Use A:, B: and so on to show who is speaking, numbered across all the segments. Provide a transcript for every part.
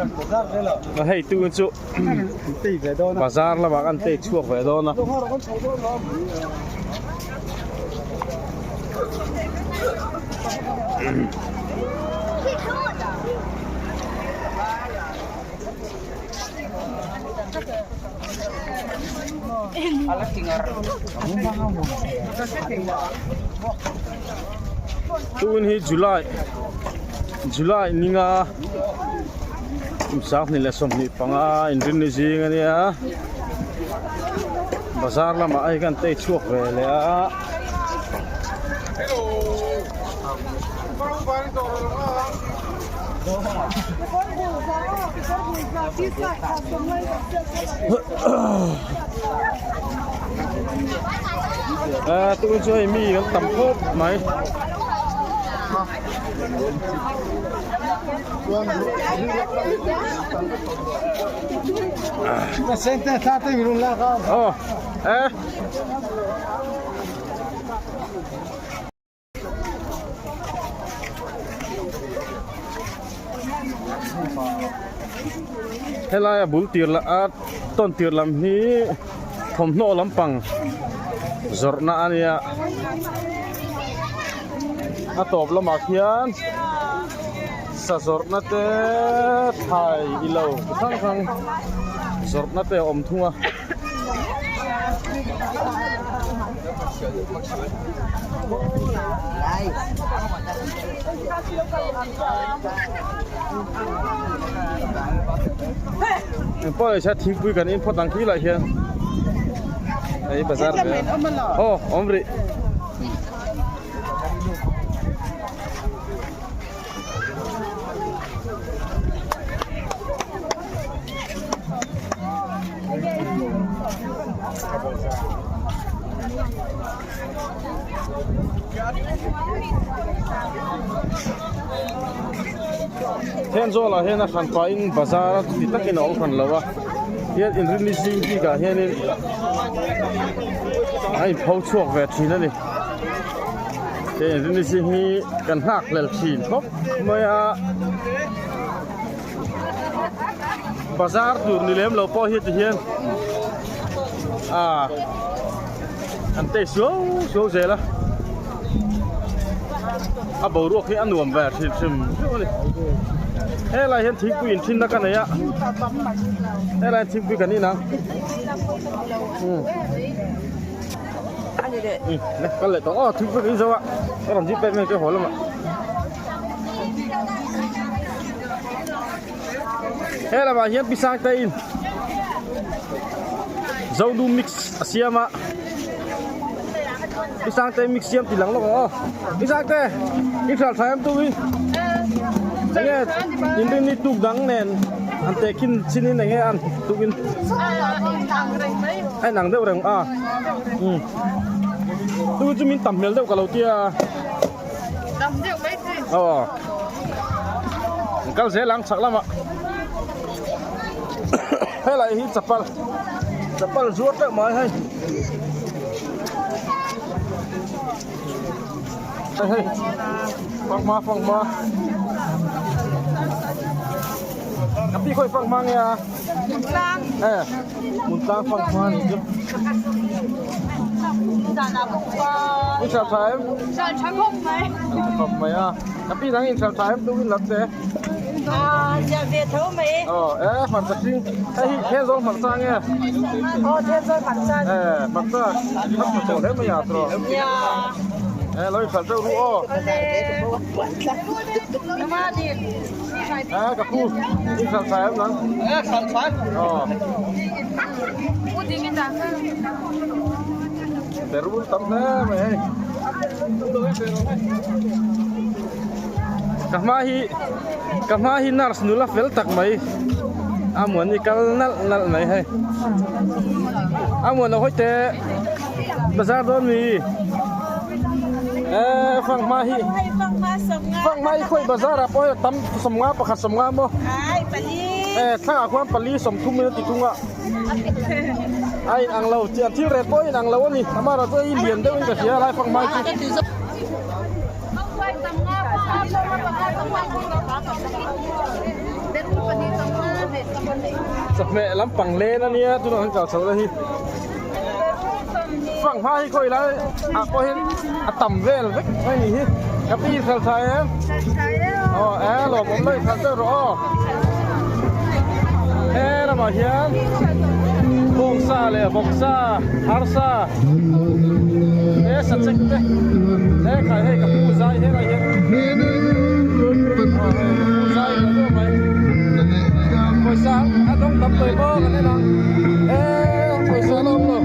A: A hei tu chu bazar lamah kan tei chhuak ve dawn a. Tun hi July July ninga sanghnih leh 25 inrinni zing a nia bazar lamah hei kan tei chhuak ve leh a. A tun chu hei mi kan tam khawp mai. Aw e. Helai a bul tir lah a tawn tir lam hi thawmhnaw lampang zawrhna a nia a tawp lamah khian sa zawrhna te thlai ilo chi hrang hrang zawrhna te a awm thung a. Engpawh leh thingpui kan in phawt ang khi lah hian hei bazar ve a aw awm rih. Thenzawl ah hian a hran pahin bazar a ti takin a awm hran lo a hian inrinni zing bikah hianin a inpho chhuak ve thin a ni he inrinni zing hi kan nghak hlel thin khawp mai a. Bazar tur ni lem lo pawh hi ti hian ah an tei suau suau zel a a boruak hi a nuam ve hrim hrim hrim a ni helai hian thingpui in thinna ka nei a helai hian thingpui kan in ang le kal leh tawh aw thingpui kan in zo a ka rawn zip pek mai chu haw lamah. He lamah hian pi Sangteiin Zonu mix a siam a pi Sangtei mix siam tih lang lawk ang aw pi Sangte i hral thlai em tumin enge inrinni tuk dang nen an tehkhin chin in enge an tukin a inang deuh reng a tu chu min tam hmel deuh ka lo tia.
B: Dam deuh mai chi.
A: Aw. An kal zel ang chhak lamah. Helai hi chapal chapal zuar deuh mai hei. Hei hei fanghma fanghma. Ka pi khawi fanghma nge a?
B: Hmuntlang.
A: Eh hmuntlang fanghma ni chu. I hral tha em?
B: Hral tha khawp mai.
A: Hral tha khawp mai a. Ka pi dang in hral tha em tukin lam che?
B: Ah, zia ve tho mai.
A: Aw, eh hmarcha hring. Hei hi Thenzawl hmarcha nge?
B: Aw, Thenzawl hmarcha.
A: Eh, hmarcha. Hmarcha tawh hle mai a tawh.
B: Nia.
A: Eh, lo in hral teuh ru aw.
B: Nama din.
A: Eh, ka pu. In hral tha em nang?
C: Eh, hral tha.
A: Aw.
B: U ding in dah.
A: Berul tam hle mai hei. Ka hma hi ka hma hi nurse nula fel tak mai a muan hi kal nalh nalh mai hei a muan lo hawi teh bazar dawn mi eh fanghma hi fanghma hi khawi bazar ah pawh hei tam sawmnga pakhat sawmnga maw eh thlangah khuan pali sawmthum in a ti thung a. A in ang lo chi an thil rel pawh a in ang lo a ni amaherawh chu hei lian deuhin ka hria a lai fang hmai chu. Chawhmeh lampang len a nia tunah kan kal chho na hi fanghma hi khawi lai ah pawh hian a tam vel vek mai ni hi ka pi in hralh tha em aw e lawmawm lo in hralh deuh rawh aw he lamah hian bawngsa leh vawksa arsa he sachek te he khai hei ka pu zai helai hian aw hei ka pu zai ve deuh mai. Pawisa a dawng tam tawih bawk an en ang eee pawisa a la awm lo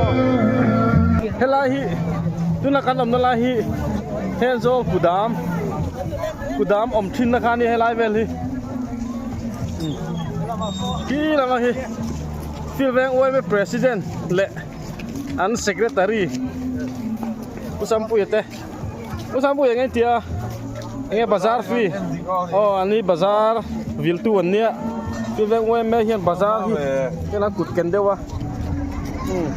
A: aw helai hi tuna kan awmna lai hi Thenzawl kudam kudam awm thin na kha a nia helai vel hi khi lama hi Field Veng yma President leh an Secretary Pu Sampuia te. U Sangpuia eng tia enge bazar fee aw an ni bazar viltu an nia chu veng UMA hian bazar hi hian an kut ken deuh a umm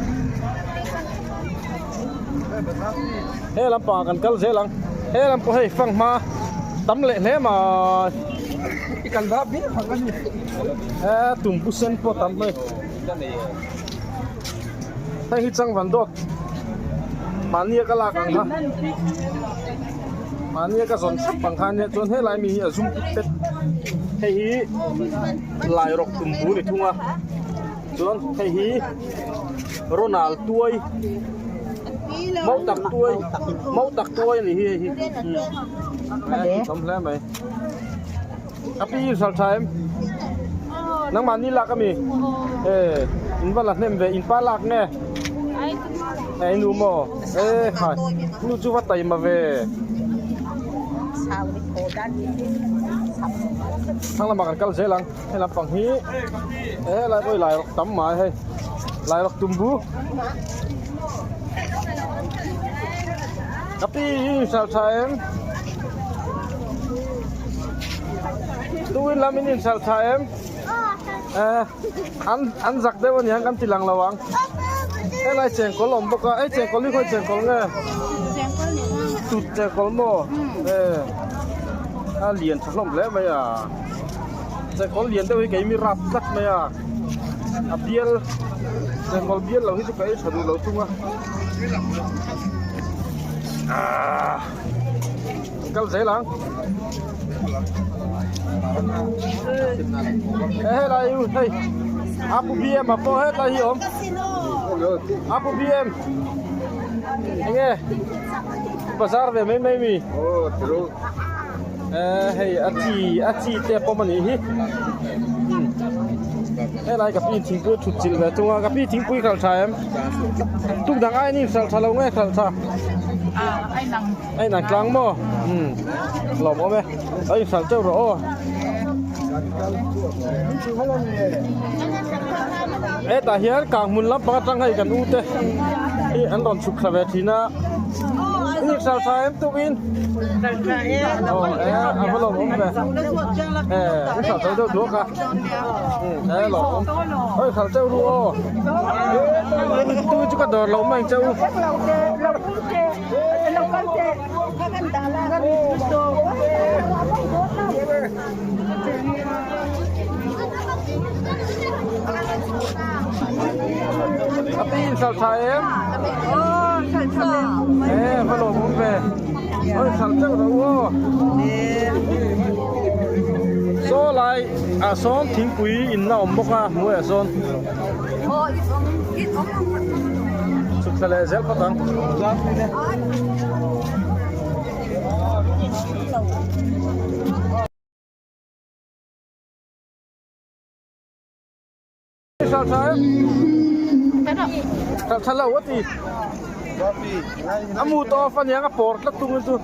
A: he lampangah kan kal zel ang he lam pawh hei fanghma tam leh hle mai he tumbu sen pawh tam hei. Hei hi changvan dawt mahnia ka lak ang kha mahnia ka zawn thlap ang kha ania chuan helai mi hi a zum pit pet hei hi lai rawk tum bu ni thung a chuan hei hi Ronald tuai mau tak tuai mau tak tuai a ni hi hei hi tam hle mai. A pi in hralh tha em? Nangmah ni lak ami? E in va la hnem ve in pa lak nge? E nu maw? E khai nu chu va taima ve. Thlang lamah kan kal zel ang hei lampang hi e helai pawh hi lai rawk tam mai hei lai rawk tumbu. Ka pi in hralh tha em? Tuin lam in inhralh tha em? Eh, an an zak deuh aniang kan ti lang lo ang. Helai chengkawl awm bawk a, ei chengkawl hi khawi chengkawl nge? Tut chengkawl maw? Eh, a lian tha hlawm hle mai a. Chengkawl lian deuh hi kei mi rap tlat mai a. A bial chengkawl bial lo hi chu ka ei tha duh lo thung a. Ah. Kal zel ang. He helai u hei Apu BM a pawh hetlai hi awm. Apu BM. Enge bazar ve mai mai mi. Eh hei a chi a chi te pawm a nih hi. Helai ka pi thingpui a thut chilh ve thung a ka pi thingpui khalh tha em. Tuk dang ai ni khalh tha lo nge khalh tha. A inang tlang maw? Umm lawm awm e. A inhralh teuh rawh aw. Hetah hian kang hmun lampang atang hei kan u te hi an rawn chhuk thla ve thin a. In inhralh tha em tukin? Aw e a va lawm awm ve. E inhralh tho deuh duak a. Umm e lawm awm. A inhralh teuh ru aw. Tu chu ka dawr loh mai ang che u. A pi in hralh tha em? E va lawm awm ve. Oi hralh teuh rawh u aw. Saw lai ah sawn thingpui in na awm bawk a hnuaiah sawn. Chhuk thla leh zel phawt ang. Hralh tha em? Hralh tha lo a ti. A mu tawh a aniang a pawr tlat tung chu.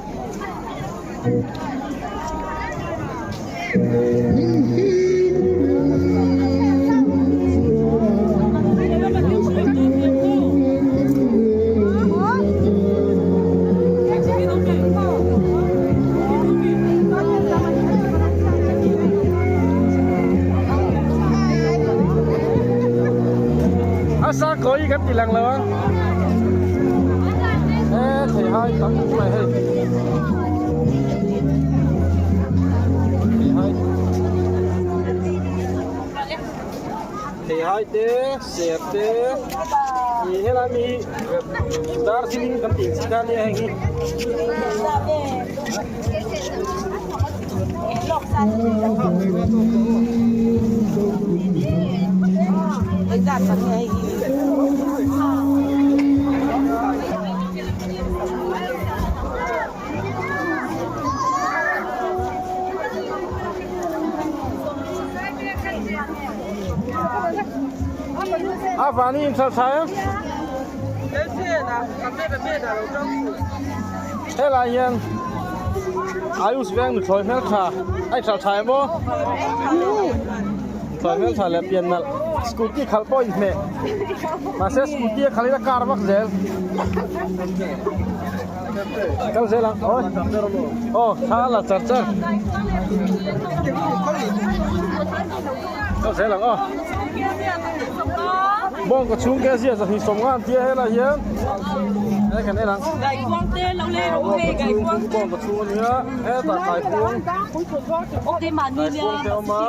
A: A sa kawi kan ti lang lo ang e thei hai tam mai hei thei hai. Theihai te, ser te, ih helai mi hi Darjeeling kan tih chi kha nia heng hi. A vani in thal thai a. Helai hian Ayush veng nuthlawi hmel tha a inhral tha em aw nuthlawi hmel tha leh pian nalh scooty khalh pawh a inhmeh mahse scooty a khalh in a car vak zel kal zel ang awi aw thla a la char char kal zel ang aw bawngkaw chhung te a zia zahnih sawmnga an tia helai hian he kan en ang bawngkaw chhung a nia hetah kaikuang kaikuang te a awm a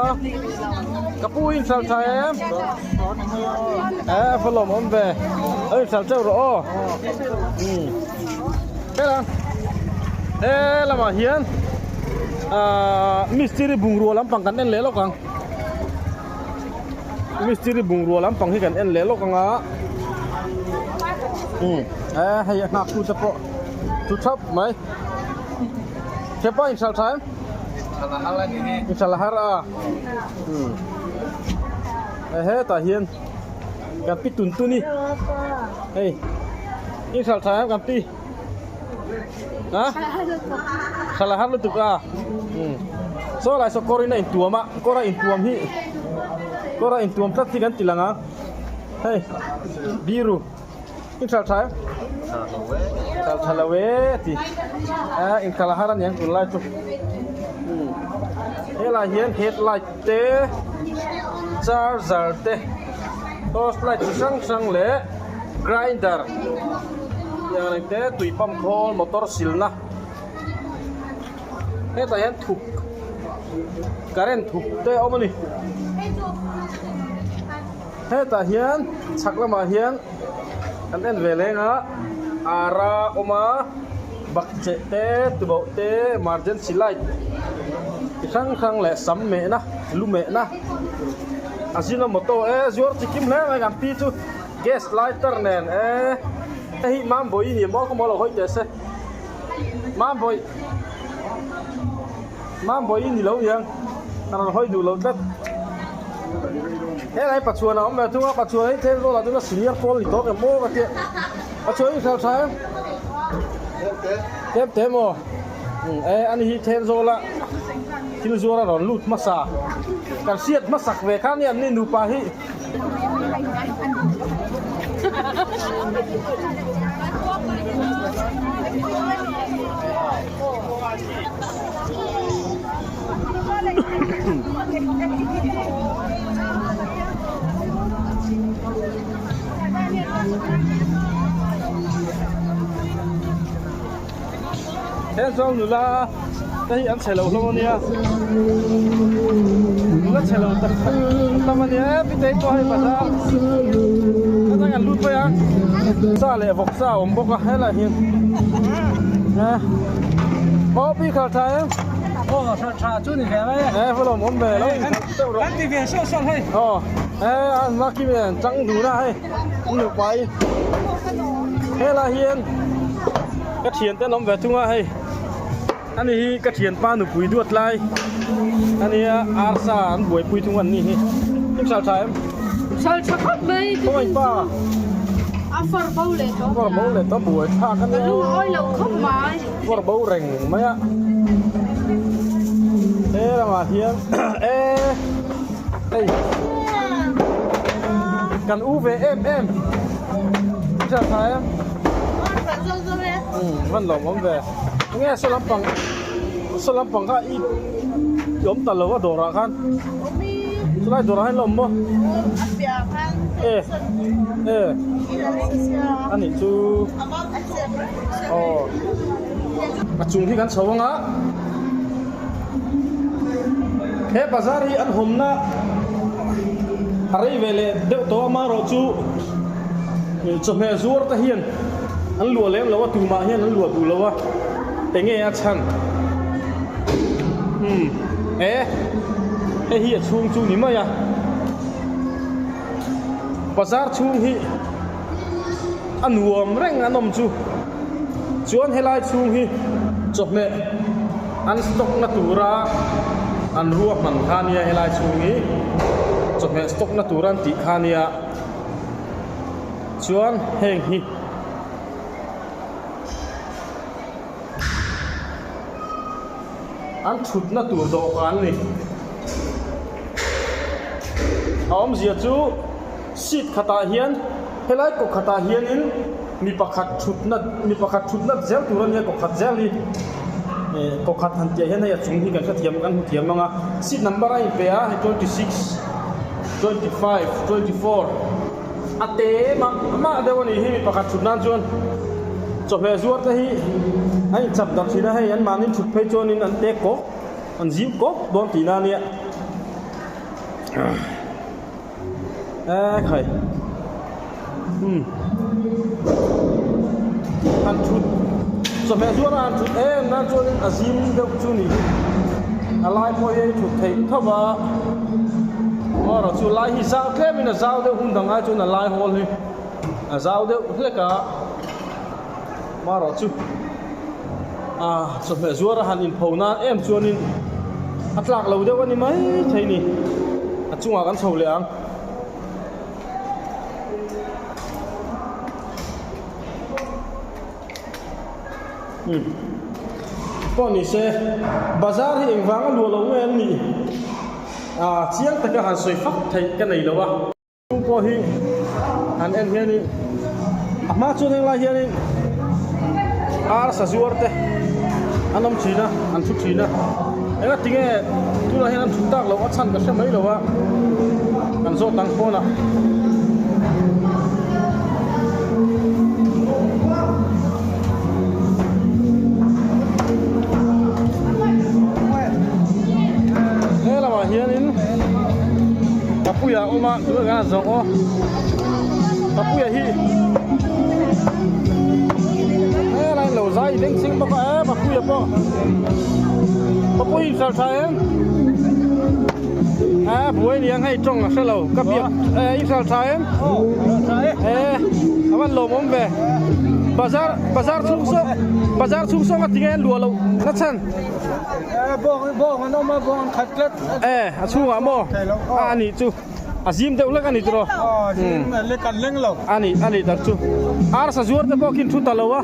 A: ka pu in hralh tha em eh a va lawmawm ve a inhralh teuh rawh aw umm helang he lamah hian ahh mistiri bungrua lampang kan en leh lawk ang mistiri bungrua lampang hi kan en leh lawk ang a umm eh hei a nghak tu te pawh thu thap mai hepa inhralh tha em inhralh a har a umm hetah hian kan pi tun tun i hei inhralh tha em kan pi a hralh a har lutuk a umm saw lai saw kawr in a intuam a kawr a intuam hi kawr a intuam tlat hi kan ti lang ang hei biru inhralh tha em hralh tha lo e ti a inhralh a har aniang tunlai chu umm helai hian headlight te charger te torch light chi hrang hrang leh grinder tiang reng te tui pump khawl motor silna hetah hian thuk current thuk te a awm a ni hetah hian chhak lamah hian kan en ve leng a ara awm a bakcheh te tubauh te emergency light chi hrang hrang leh sam mehna lu mehna a zin a motor e zuar chi kim hle mai kan pi chu gas lighter nen e hei hi mambawi ni maw ka maw lo hawi teh se mambawi mambawi ni lo niang a rawn hawi duh lo tlat helai pachuan a awm ve thung a pachuan hi thenzawl ah chuan a senior pawl ni tawk em maw ka tia pachuan hi hralh tha em tlem te maw e ani hi thenzawl a thil zuar a rawn lut hmasa kan hriat hmasak ve kha nia an ni nupa hi. He zawng nula te hi an chhe lo hlawm ania nula chhe lo tak tak tam ania e pitei pawh hei bazar atang an lut mai a sa leh vawk sa a awm bawk a helai hian eh aw pi khal tha em
C: aw khal tha chu ni ve mai
A: e va lawm awm ve lo deuh rawh
C: kan ti ve sawt sawt hei
A: aw e an laki ve an chang dun a hei nupa hi helai hian ka thiante an awm ve thung a hei ani hi ka thianpa nupui duat lai ania arsa an buaipui thung an ni hi in sal tha em
B: sal tha khawp mai
A: khawi pa
B: a far bo leh tawh
A: far bo leh tawh buai thlak ania
B: ka lung a awi lo khawp mai
A: far bo reng mai a he lamah hian e hei kan u ve em em in sal tha em van lawm awm ve enge saw lampang saw lampang kha i awm ta lo a dawrah khan chulai dawrah hian la awm maw e e a nih chu aw a chung hi kan chho ang a he bazar hi an hawnna. A rei ve leh deuh tawh a, amaherawhchu chawhmeh zuar te hian an luah lem lo a, tumah hian an luah duh lo a, enge a chhan? Umm e, hei hi a chhung chu ni mai a, bazar chhung hi a nuam reng an awm chu, chuan helai chhung hi chawhmeh an stock na tura an ruahman kha nia helai chhung hi chawhmeh stock na tur an tih kha nia chuan heng hi an thutna tur dawhkan a ni a awmzia chu seat khatah hian helai kaw khatah hianin mi pakhat thutna mi pakhat thutna zel tur a nia kaw khat zel hi eh kaw khat han tih ah hian hei a chung hi kan hrethiam kan hmu thiam ang a seat number a inpe a hei 26 25 24 A te mah mah deuh a nih hi mi pakhat thut nan chuan chawhmeh zuar te hi a inchap darh thin a, hei an mahni thut phei chuanin an te kawk an zim kawk dawn tihna a nia ekhai umm han thut chawhmeh zuar a han thut em nan chuanin a zim deuh chu a nih hi a lai pawh hi a thut theih tho va. Amaherawh chu lai hi zau tlem in a zau deuh hun dang ai chuan a lai hawl hi a zau deuh hlek a amaherawh chu ah chawhmeh zuar a han inpho nan em chuanin a tlak lo deuh a ni mai thei ni a chungah kan chho leh ang. Umm pawh ni se bazar hi engvanga luah lo nge an nih ah chiang taka han sawi fak theih ka nei lo a. Chung pawh hi han en hianin a hma chuan heng lai hianin arsa zuar te an awm thin a an thu thin a enga tinge tunah hian an thut tak loh a chhan ka hre mai lo a kan zawt ang pawnah. He lamah hianin Papuia a awm a tunah hian a zawng aw Papuia hi helai lo zai beng chhing bawk a e Papuia pawh Papuia in hral tha em a buai niang hei tawng a hre lo ka biak e in hral tha em e a van lawmawm ve bazar bazar chhung saw bazar chhung saw nga tinge an luah loh na chhan
C: bawng an awm a bawng an khat tlat
A: e a chhungah maw a anih chu a zim deuh hlek a ni tiraw
C: kan leng lo
A: a ni a ni tak chu arsa zuar te pawh khin thu ta lo a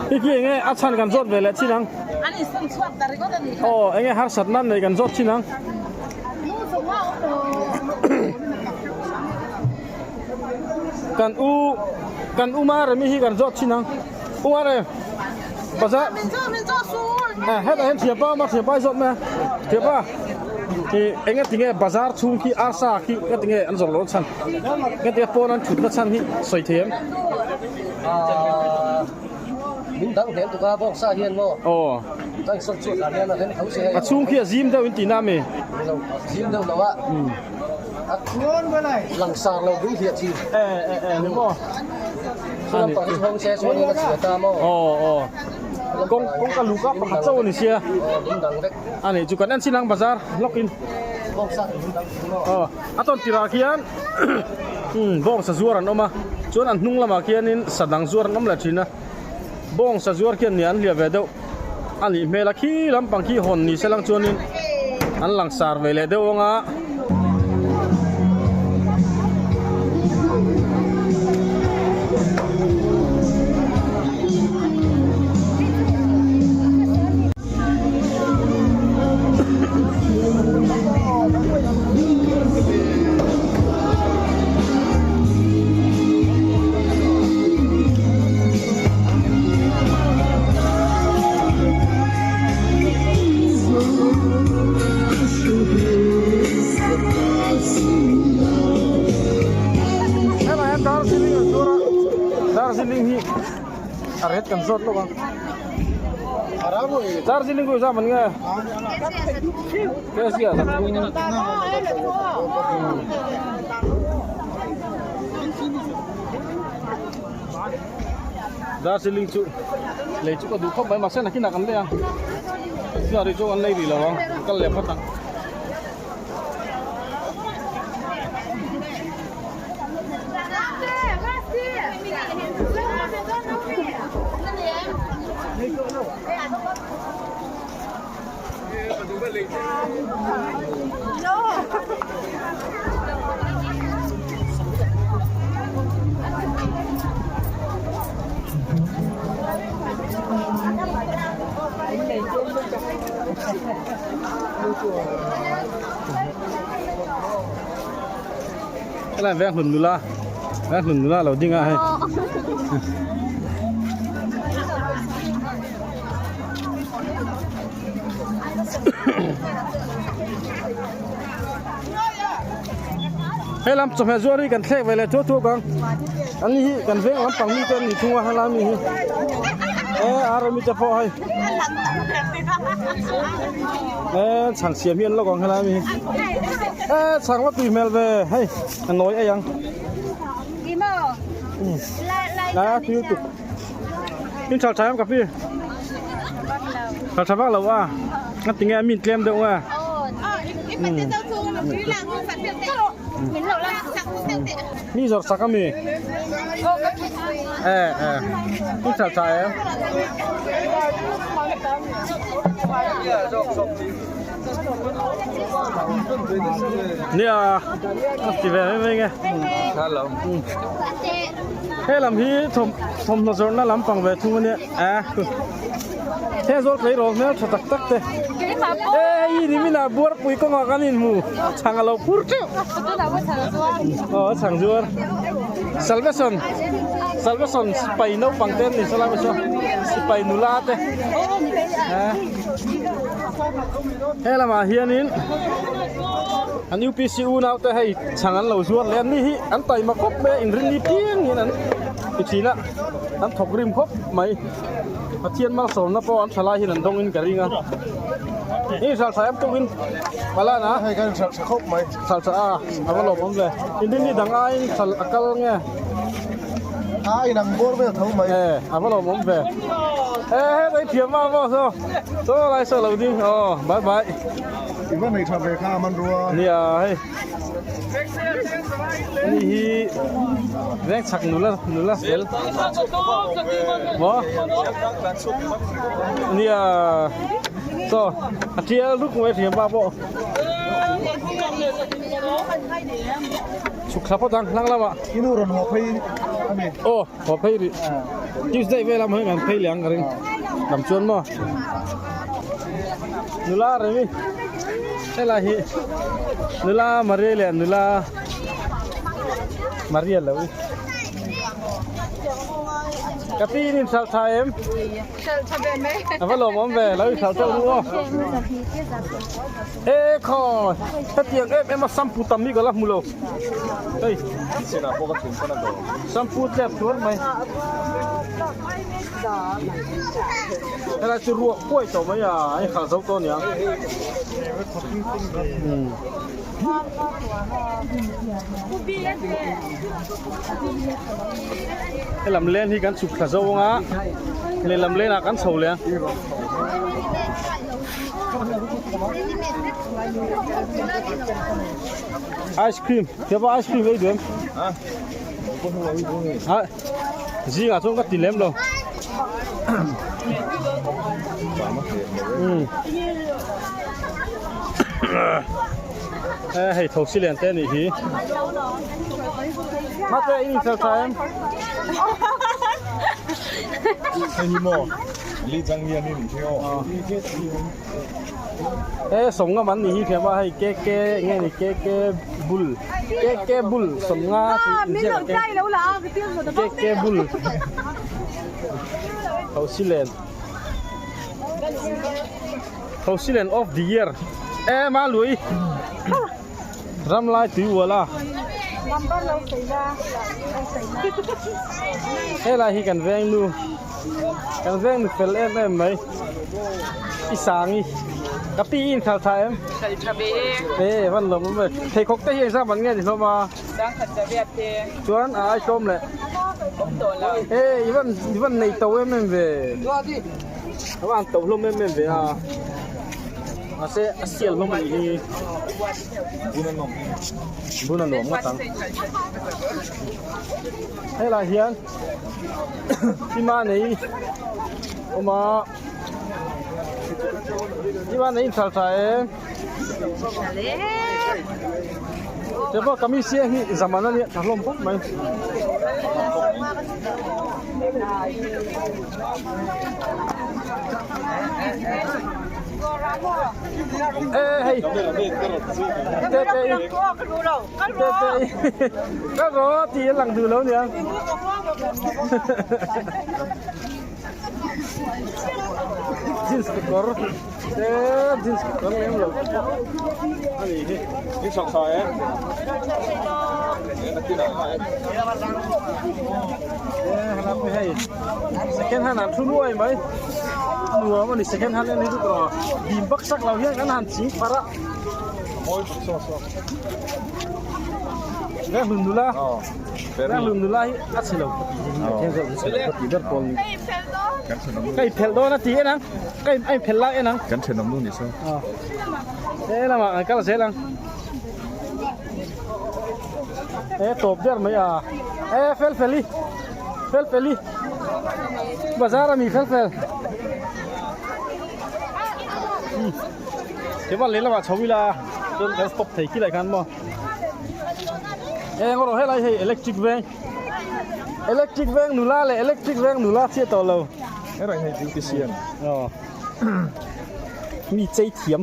A: hi khi enge a chhan kan zawt ve leh chin ang
D: An insum chhuak ta ringawt a nih kha.
A: Aw, enge harsat nan nei kan zawt thin ang. Kan u kan u Maremi hi kan zawt thin ang. U Marem, bazar eh hetah hian thianpa awm a, thianpa hi zawt mai a. Thianpa, i enge tinge bazar chhung khi arsa khi nga tinge an zawrh loh chhan? Nga tinge pawn an thutna chhan hi sawi thei em?
C: Min dang hlel tuk a bawk sa hian maw?
A: Aw.
C: Ka insawn chhuak ah hian a rem tho che hei.
A: A chhung khi a zim deuh in tihna ami?
C: Ni lo, zim deuh lo a. A langsar lo bul hliah thin.
A: E e e ni maw?
C: Chu lampang hi hawng se chuan in a chhia ta maw?
A: Aw aw. Kawng kawngka luka pakhat chauh a ni sia.
C: Aw min dang vek.
A: A nih chu kan en chin ang bazar lawk in.
C: Bawk sa min dang thin maw?
A: Aw a tawn tirah khian bawngsa zuar an awm a chuan an hnung lamah khianin sa dang zuar an awm leh thin a. Bawngsa zuar khian nia an hliah ve deuh a nih hmel a khi lampang khi hawn ni se lang chuanin an langsar ve leh deuh ang a. Helai hian Darjeeling an zuar a Darjeeling hi a ret kan zawt lawk ang Darjeeling ku zam an nge Kesia Darjeeling chu lei chu ka duh khawp mai mahse nakinah kan lei ang tunah rih chu an lei rih lo ang kal leh phawt ang. Helai veng hlun nula veng hlun nula lo ding a hei. Helam chawhmeh zuar hi kan thlek ve leh thuak thuak ang an ni hi kan veng lampang mi te an ni thung a helai mi hi e army te pawh hei e chhang siam hi an lawk ang helai mi hi e chhang va tui hmel ve hei a nawi ei ang a tui lutuk. In thal tha em ka pi? Thal tha vak lo a. Nga tinge min tlem deuh nga. Mi zawr sak ami? Eh eh. In thal tha em? Nia, a ti ve mai mai nge. He lam hi thawm thawmhnaw zawrhna lampang ve thung a nia a he zawl tleirawl hmel tha tak tak te e hei ni minah buarpui kawngah kan inhmu chhang a lo phur teuh aw a chhang zuar salvation salvation sipai naupang te an ni saw lai pawh saw sipai nula te he lamah hianin an U_P_C unau te hei chhang an lo zuar leh a ni hi an taima khawp mai a inrinni piang hian an ti thin a an thawk rim khawp mai Pathian malsawmna pawh an tha lai hian an dawng in ka ring a ni hralh tha em tukin Palan a
C: hei kan hralh tha khawp mai
A: hralh tha a a va lawm awm ve inrinni dang aiin hralh a kal nge
C: a inang bawr vel tho mai
A: e a va lawm awm ve e hei thiam ma maw saw saw lai saw lo ding aw bye bye
C: I va nei tha ve kha man rua.
A: Nia hei. Ani hi veng chak nula nula fel. Maw? Nia so a tial ruk mai thiam pa pawh. Chhuk thla phawt ang hlang lamah.
C: I nu rawn haw phei ani.
A: Aw haw phei rih. Tuesday velah hmai kan phei leh ang ka ring. Lam chuan maw? Nula remi helai hi nula Maria leh nula Maria lo i ka pi in hralh tha em a va lawm awm ve lo i hralh teuh ru aw e khaw hetiang em em a shampoo tam hi ka la hmu lo hei shampoo tlep thuar mai. Helai chu ruak puai tawh mai a, a inkhalh zo tawh aniang. Helam len hi kan chhuk thla zo ang a, lehlam lenah kan chho leh ang. Ice cream, tiapa ice cream ei duh em? Zingah chuan ka ti lem lo. Eh hei tho si lian te anih hi. Mate in fel tha em?
C: Hei hi maw Li Zhang Lian in hi aw.
A: He sawmnga man ni hi thiam a hei ke ke nge ni ke ke bul ke ke bul sawmnga tih inziak a keng ke ke bul Thosilen Thosilen of the year e ma lui ramlai tui ual a helai hi kan veng nu kan veng nu fel em em mai i sangi. Ka pi i inkhal tha em?
D: Khal tha ve e.
A: E van lawm awm ve. Pheikhawk te hi engzah man nge ni hlawm a?
D: Sangkhat zaviat te.
A: Chuan a ai tlawm leh.
D: Awm tawh lo.
A: E i van i van nei to em em ve. A van to hlawm em em ve a. Mahse a sial hlawm a nih hi.
C: Bun a nuam.
A: Bun a nuam ngawt ang. Helai hian Tima nei awm a. Tima nei inthal tha em? Te pawh kamis hi hi zaman a nia tha hlawm khawp mai. Ê hei Tê tê Tê tê Ka ro ti a lang duh lo nia. Jeans kekawr te jeans kekawr lem lo a ni hi.
C: In sak tha em?
A: Hei second hand an thu nuai mai nuam a ni second hand en hi chu tawh dim bak sak lo hian kan han ching pharh a Venghlun nula Venghlun nula hi a chhe lo ka tih hi a then zawk chhe lo ka tih ber pawl ni ka inphelh dawn a ti en ang ka a inphelh lai en ang
C: kan thenawm nu ni saw
A: he lamah kan kal zel ang he tawp der mai a he fel feli fel feli bazar ami fel fel keimah lehlamah chho ila chuan kan stop thei khi lai khan maw eng erawh helai hei electric veng electric veng nula leh electric veng nula chhiat tawh lo
C: helai hei beautician
A: aw mi chei thiam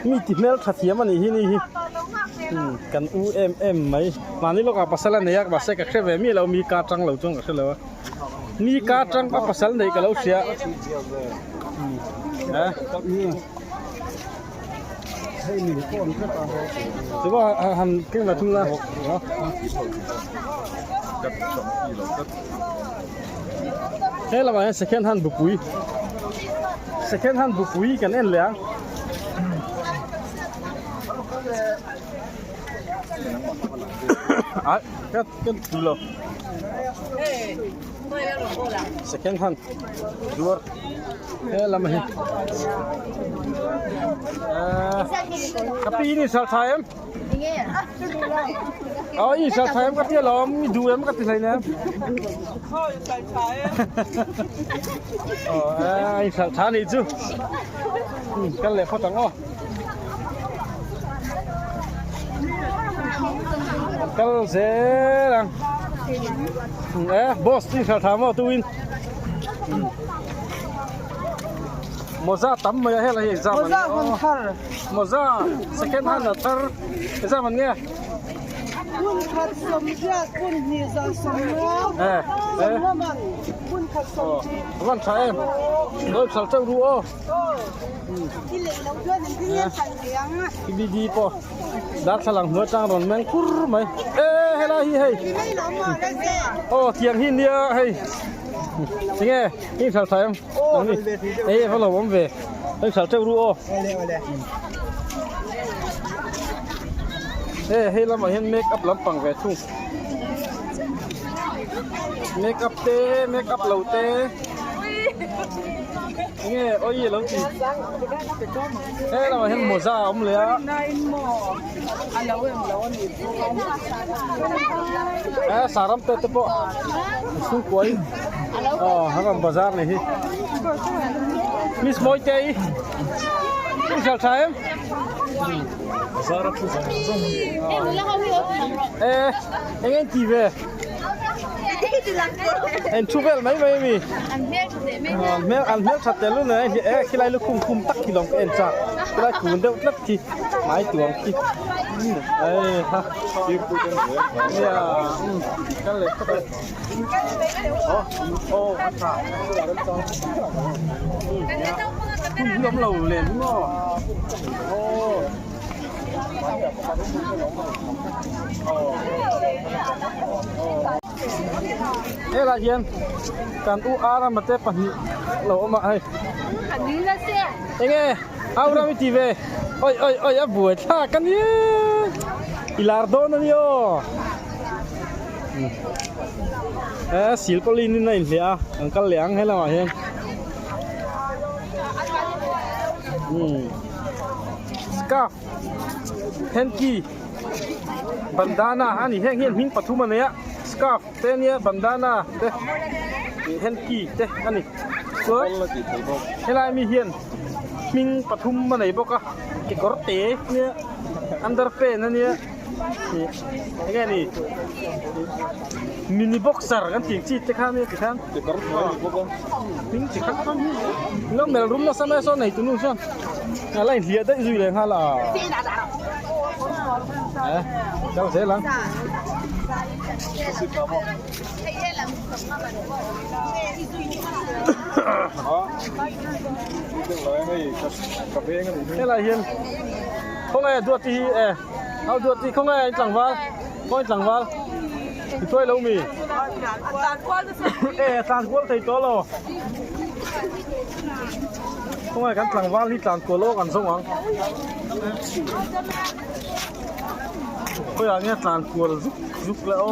A: mi ti hmel tha thiam a nih hi ni hi kan u em em mai mahni lawkah pasal a nei a mahse ka hre ve miah lo mi ka tang lo chuan ka hre lo a mi ka tang a pasal neih ka lo hria Chu a han keng la thung la. He lamah hian second hand bupui second hand bupui kan en leh ang. Ai ka ka tu lo. Second hand zuar he lam hi ka pi ni sal thai em ờ i sal thai em ka tia lawm i duh em ka ti hlei nem ờ i sal tha nih chu kal leh phawt ang aw kal zel ang e boss i sal tha maw tuin Mawza tam mai a helai hi exam an
D: Mawza hun thar.
A: Mawza second hand a thar exam an nge.
D: Hun khat sawmriat hun hnih zan sawmnga.
A: Eh eh.
D: Sawmnga man hun khat sawmhnih.
A: Van tha em. Loi phal chauh ru aw.
D: I lei lo chuan an thil hian phal thei ang.
A: BD pawh darthlalang hnuai atang rawn meng kur mai. E helai hi hei. Aw tiang hi nia hei. Tinge i phal tha em? Ei va lo awm ve. Hei phal teuh ru aw. He hei lamah hian make up lampang ve thung. Make up te make up lo te. Enge oi lo ti. He lamah hian mawza a awm leh a. He saram te te pawh chhungkua in aw an rawn bazar ni hi. Miss Mawitei i hrial tha em? E eng eng ti ve? En thu vel mai mai ami. An hmel an hmel that tel luh nei e khilai lukhum khum tak khi lawng ka en chak khilai kun deuh tlat khi hmai tuam khi ei ha nia kal leh phawt a aw aw a tha hun hi awm lo len hi maw aw. Helai hian kan u Arama te pahnih lo awm a hei. Enge? Au ram i ti ve. Oi oi oi a buai thlak a nia. I lar dawn a nia aw. E silpaulin in a inhliah a kan kal leh ang he lamah hian. Scarf hanky bandana a ni heng hian hming pathum a nei a scarf te ania bandana te ih hanky te a ni chuan helai mi hian hming pathum a nei bawk a kekawr te ania underpant ania ih enge ni mini boxer kan tih ang chi te kha ania tikhan hming chi khat lo melh rum nasa mai a sawn nei tunu chuan a la inhliah daih zui leh nghal a eh kal zel ang. Helai hian khawnge duati hi e au duati khawnge in tlangval khawnge tlangval i hruai lo mi e a tlan kual thei tawh lo khawnge kan tlangval hi tlan kual awk an zawng ang khawiah nge tlan kual zuk zuk le aw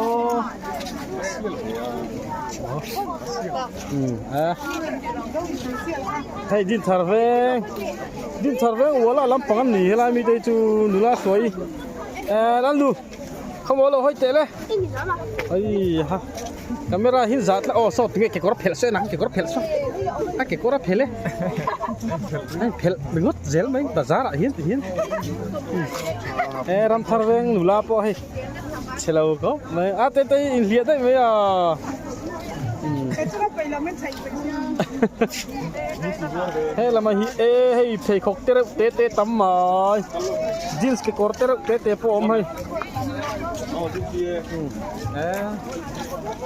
A: hei din thar veng din thar veng uala lampang an ni helai mite hi chu nula hruai eh lalnu khawmaw lo hawi teh le ai ha camera hi zah tlat aw saw tunge kekawr phelh saw en ang kekawr phelh saw a kekawr a phelh e a phelh ringawt zel mai bazar ah hian ti hian eh ramthar veng nula pawh hei chhe lo khawp mai a te te inhliah daih mai a. He lama hi e hei pheikhawk te reuh te te tam mai jeans kekawr te reuh te te pawh a awm hei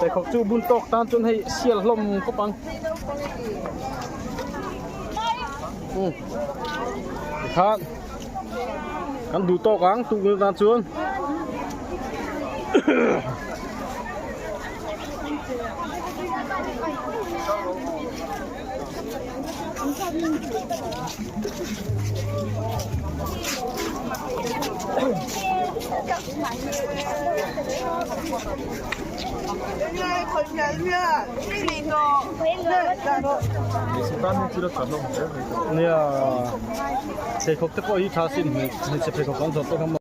A: pheikhawk chu bun tawk tan chuan hei sial hlawm khawp ang tikhan kan duh tawk ang tukverh tan chuan. Nia pheikhawk te pawh hi tha sin hmeichhe pheikhawk kan zawrh te kha maw.